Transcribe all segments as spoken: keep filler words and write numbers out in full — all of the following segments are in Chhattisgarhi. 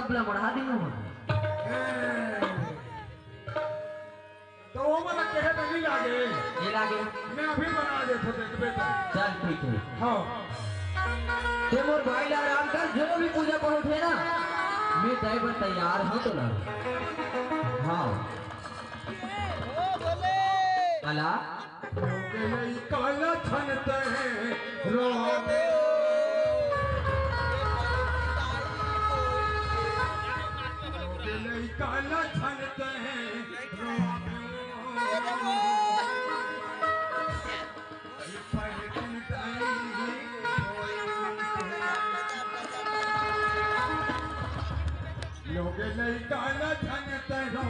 सब ला बढ़ा दिहूं। ए, तो वो मन कहे तो नहीं लागे। नहीं लागे। मैं अभी बना देथों, देखबे तो। चल ठीक है। हाँ। ते मोर भाई ला आराम कर, जो भी पूजा पाठ हे ना, मैं जाए बर तैयार हूँ तो ना। हाँ। अला। काला छनत है रोबे। काला छनत है रोबे। लोग लइका ला झन तरो।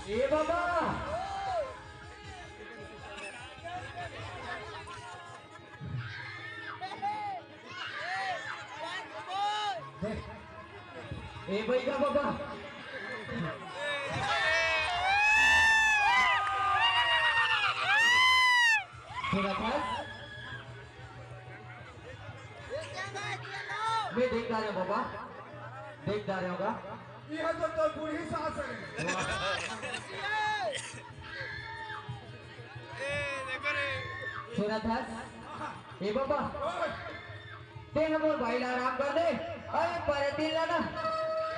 ए बाबा। ए बइगा बाबा। सुनत हस? मैं देख डारेंव बाबा, देख डारेंव गा। यह तो, तो बूढ़ी सास है। सुनत हस? ए बाबा, तें हमर भाई ला आराम कर दे। अरे परतिन ला ना,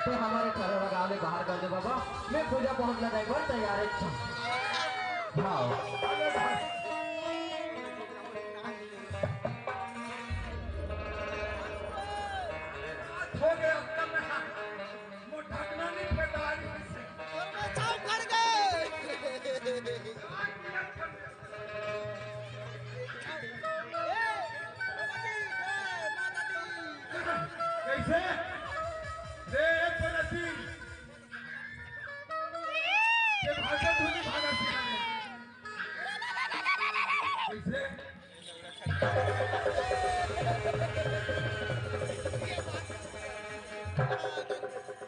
तें हमर ठरोरा गांव ले बाहर कर दे बाबा। मैं पूजा पाठ ला जाए बर तैयार हूँ। हाँ। हो गया, अब तक मैं वो ढकना नहीं फेंका है इसे। और मैं छाप कर गए। कैसे? रे, एक बार ऐसी। ये भाषा धुनी भागा सिखाने। कैसे?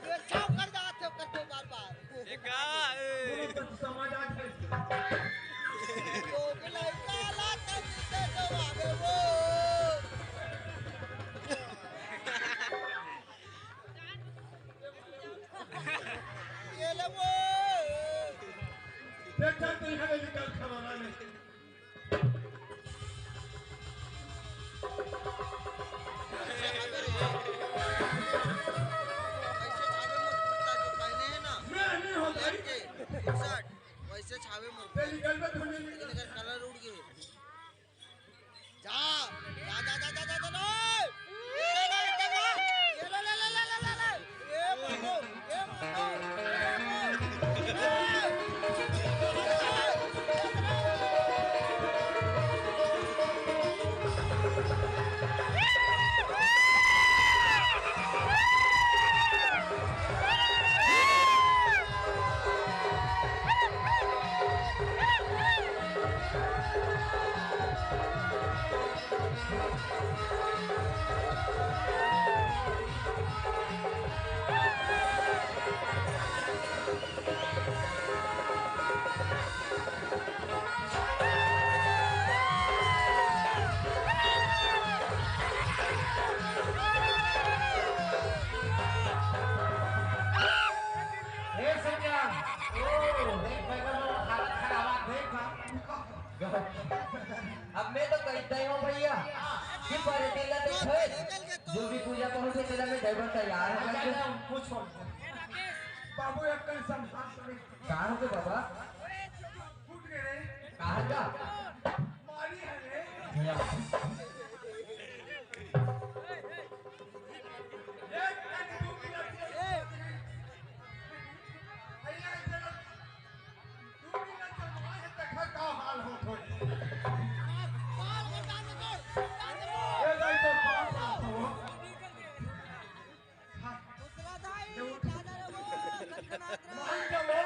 ये छाप कर जाते हो, करते हो बार बार। ये का, ए? समाज आज है। तो लड़का ला तब से तो आवे वो। ये ले वो। देख, चल, तू यहाँ ले निकल, खरोरा ले। वैसे छावे मोर कुर्ता जो पहने हैं ना, मैं नहीं होता। Black के, T-shirt, वैसे छावे मोर। तेरी गलबत होने लगी। लेकिन एकर colour उड़ गए। जा, जा, जा। ए, ले, ले, ले, ले, ले, ले। ए, बाबू, ए, बाबू। कि पर दिल ला देखे, जो भी पूजा पाठ हे, तेला में जाए बर तैयार हो जाए। कुछ हो। बाबू, एक कन संभाल तो ले। का हो गे बाबा? फूट गे रे। कहाँ का? मारी है रे। या। एक कन दू मिनट के। भैया, जरा दू मिनट के बाद देखा का हाल होत होई। ए दाई, तो कौन बात हो? हाँ। दूसरा दाई, दादा रे वो, खनखनात रे। मान जा वो।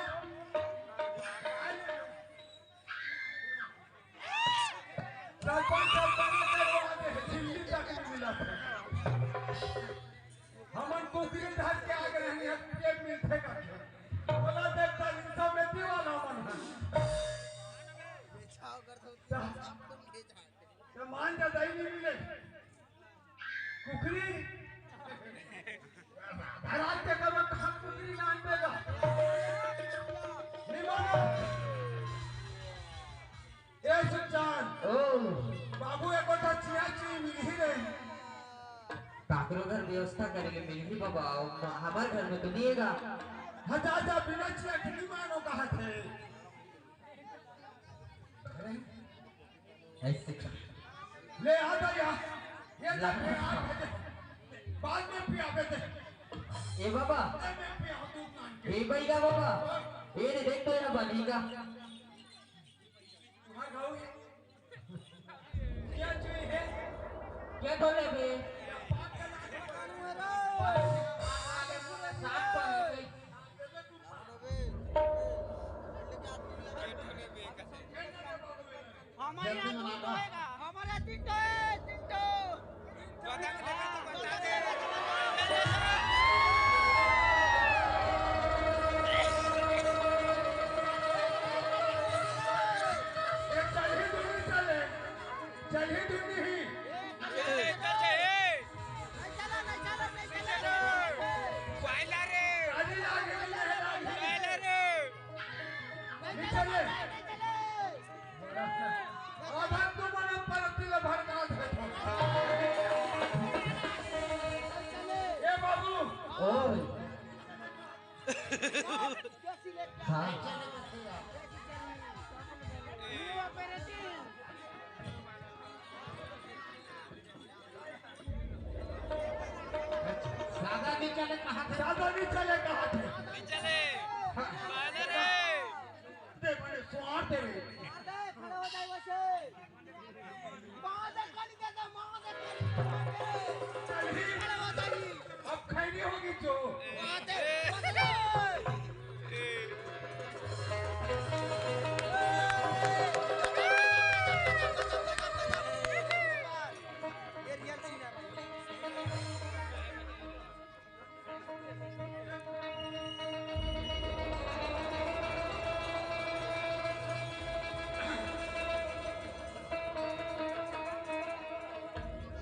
सरपंच, सरपंच के वो आगे है, झिल्ली तक नहीं मिला। हमन कुकरी धर के आ गए हैं, ये मिलते का? बोला देवता, इंसान में पीवा ना मन है। तो, तो मान जा, दाई नहीं मिले। कुकरी धरात के करो, कहाँ कुकरी लान देगा? नहीं मानो। ए सुजान। ओ। बाबू, एको ठा चिया चिया मिलही रे। काकरो घर व्यवस्था करे ले मिलही बाबा, हमर घर में तो नहीं हेगा। हटा जा, बिना चिया के नहीं मानो कहा थे। ऐसे कर। ले आ जा यहाँ। ये ला। ले आ, भेजे। बाद में पिया, भेजे। ए बाबा। बाद में पिया, दूध नान के। ए बैगा बाबा। ए रे, देख तो यहाँ बनी का। तुम्हारा गाँव है? क्या चाहिए? क्या बोले बे? हमारे यहाँ तीन ठो होएगा। हमारे यहाँ तीन ठो है, तीन ठो। ये चल ही दूर नहीं चले, चल ही दूर नहीं। चले, चले। नहीं चला, नहीं चला, नहीं चला। पायला रे। अरे आगे नहीं है, आगे। पायला रे। नहीं चले। नहीं चले। अब हम तो मनो परती ला भड़का दे। ए बाबू। ओए। हाँ। ज्यादा नहीं चले कहा थे। ज्यादा नहीं चले कहा थे। नहीं चले। हाँ। माने रे। दे, बड़े स्वाद दे रे। मार दे, खड़ा हो जाए वैसे। मार दे, कल के तो मार दे, कल के मार दे। चल ही। खड़ा हो जाए। अब खैनी होगी जो। मार दे, पकड़ ले। ये रियल सीन है।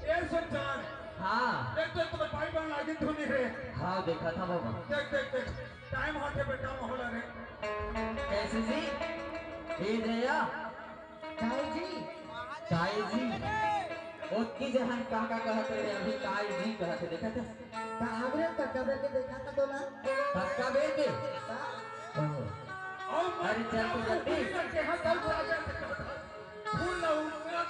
ए सुल्तान। हाँ। देख, देख, तुम्हें भाई बन लागिन धुनी रे। हाँ, देखा था बाबा। देख, देख, देख, टाइम होते बेटा मोहला रे। कैसे जी? ए दया। ताई जी। ताई जी। ओतकी जहन का का कहत रहे, अभी ताई जी कहत रहे, देखा था? का आगरे का कबर के देखा था तोला? पक्का बेटे? का? ओहो। अरे चल तो जल्दी। फूल ना उड़ना।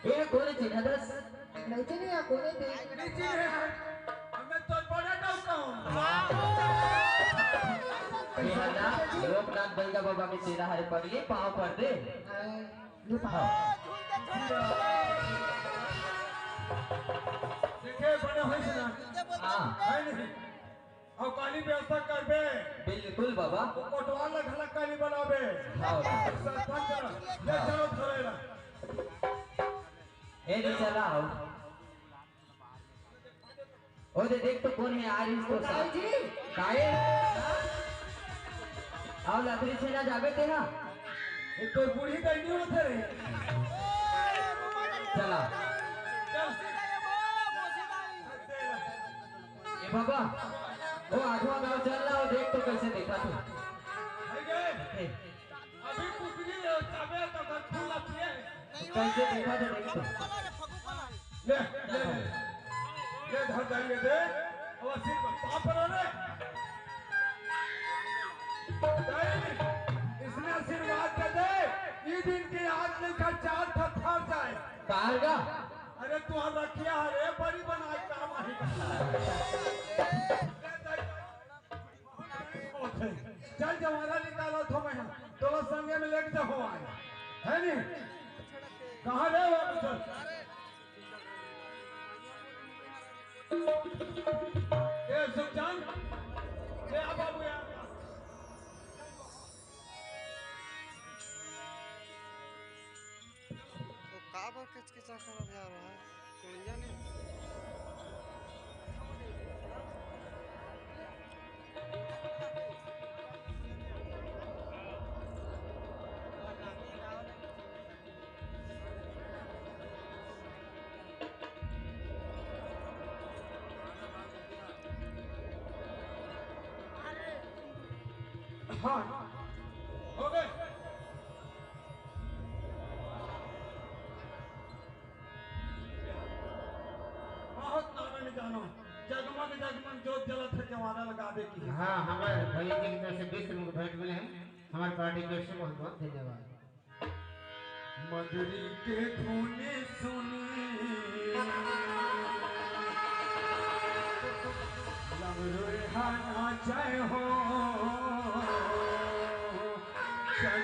ए, कोने चिन्हत हस? नहीं चिन्हे, कोने थे? नहीं चिन्हे, हमने तो बड़ा डाउन का हूँ। वाह। ये है ना, लोकनाथ बैगा बाबा के चेला हरे पगली, पाँव पर दे। हाँ। देखे, बने होइस ना। हाँ। है नहीं? अउ काली व्यवस्था करबे। बिल्कुल बाबा। वो कोटवाल ला घला काली बनाबे। हाँ। सरपंच ला, ले हाँ। चलो धरेला। ए, ले चला हो। ओ दे देख तो कोन हे, आ रही तो ताई जी। काहे? अउ लकड़ी छेना जाबे तेहा। ए, तोर बूढ़ी दाई नहीं होत रे। चला। चल। ए बाबा, ओ आठवां गांव चल ना, ओ देख तो कैसे देखा तू। भाई रे, ए। अभी कुछ नहीं हो, तबे तो घर खुला पिए। कैसे देखा तो नहीं तो। ले, ले, ले। ले, धर जाएंगे, दे। अब आशीर्वाद, पाँव परो रे। नहीं, इसने आशीर्वाद दे दे। ये दिन के आज लेकर चार पत्थर जाए। कहाँ का? अरे, तू हम रखिया है रे, बड़ी बनाए काम आई। ले, दे। चल, जवारा निकालो थो मैं, तोला संगे में लेके जाओ आए, है नी? कहाँ रे वो? चल। ए सुखचंद, ए आ बाबू यार। तो काबर किचकिचा करत जा रहा है? कोई नहीं। हाँ, हो गए। बहुत नाम में जानो, जगमग जगमग जोत जलत है, जवारा लगा दे की। हाँ, हमारे भैया जी की तरफ से बीस रुपये भेंट मिले हैं। हमारे पार्टी की ओर से बहुत बहुत धन्यवाद। मधुरी के धुन सुन, लंगड़ो हा नाचे हो, चल